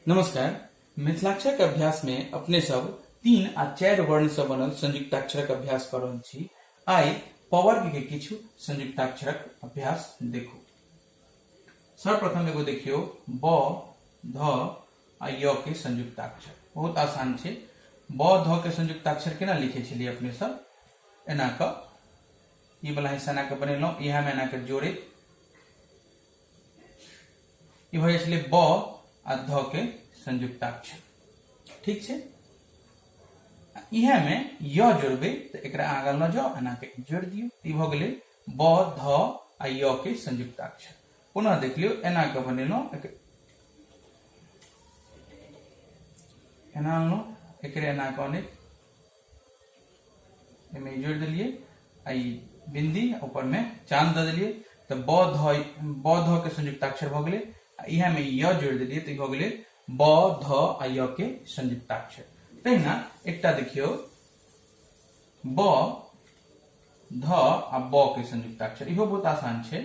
नमस्कार। मिथिलाक्षरक अभ्यास में अपने सब 3 आ 4 वर्ण से बनल संयुक्ताक्षरक अभ्यास कर रहल छी। आइ पवर्ग के किछु संयुक्ताक्षरक अभ्यास देखू। सर्वप्रथम एगो देखियो ब ध आ य के संयुक्ताक्षर। बहुत आसान छै। ब ध के संयुक्ताक्षर केना लिखे छलियै अपने सब? एना क ई वाला हिस्सा एना क बनेलहुँ, इएह में एना क जोड़ैत ई भऽ जाइ छलै ब आ ध के संयुक्ताक्षर। ठीक छै, इएह में य जोड़बै तऽ एकरा आगाँ लऽ जाउ, एना के जोड़ि दियौ, ई भऽ गेलै ब ध आ य के संयुक्ताक्षर। पुनः देख लियौ, एना के बनेलहुँ, एना अनलहुँ, एकरे एना के अनैत एहिमे जोड़ि देलियै आ ई बिंदी ऊपर में चांद दऽ देलियै तऽ ब ध, ब ध के संयुक्ताक्षर भऽ गेलै। आ इएह में य जोड़ि देलियै तऽ ई भऽ गेलै ब ध आ य के संयुक्ताक्षर। तहिना एकटा देखियौ ब ध आ ब के संयुक्ताक्षर, इहो बहुत आसान छै।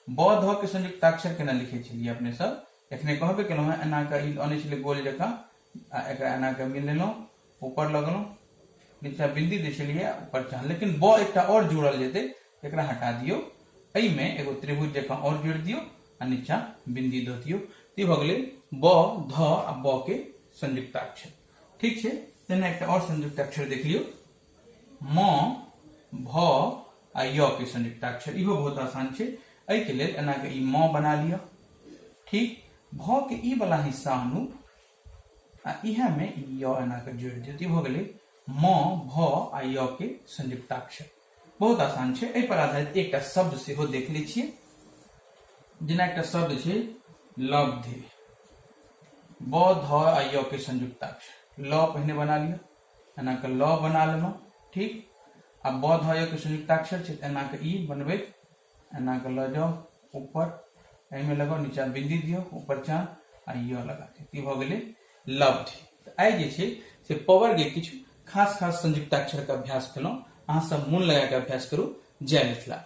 ब ध के संयुक्ताक्षर केना लिखै छलियै अपने सब? एखने कहबे केलहुँ हेँ, एना कऽ ई अनै छलै गोल जकाँ आ एकरा एना कऽ मिलेलहुँ, ऊपर लगलहुँ, नीचा बिंदी दै छलियै, ऊपर चाँद। लेकिन ब एकटा आओर जोड़ल जेतै, एकरा हटा दियौ, एहिमे एगो त्रिभुज जकाँ आओर जोड़ि दियौ आ नीचा बिंदी दऽ दियौ। तऽ ई भऽ गेलै ब ध आ ब के संयुक्ताक्षर। ठीक छै, तहिना एकटा आओर संयुक्ताक्षर देख लियौ, म भ आ य के संयुक्ताक्षर। इहो बहुत आसान छै। एहिके लेल एना के ई म बना लिअ, ठीक, भ के ई वाला हिस्सा आनू आ इएह में य एना के जोड़ि दियौ, तऽ ई भऽ गेलै म भ आ य के संयुक्ताक्षर। बहुत आसान छै। एहि पर आधारित एकटा शब्द सेहो देख लै छियै। जेना एकटा शब्द छै लब्धि, ब ध आ य के संयुक्ताक्षर। ल पहिने बना लिअ, एना के ल बना लेलहुँ, ठीक, आ ब ध य के संयुक्ताक्षर छै, एना के ई बनबैत एना के लऽ जाउ ऊपर, एहिमे लगाउ, नीचा बिंदी दियौ, ऊपर चाँद आ य लगा दियौ, ई भऽ गेलै लब्धि। तऽ आइ जे छै से पवर्ग के किछु खास खास संयुक्ताक्षर के अभ्यास केलहुँ। अहाँ सब मोन लगा के अभ्यास करू। जय मिथिला।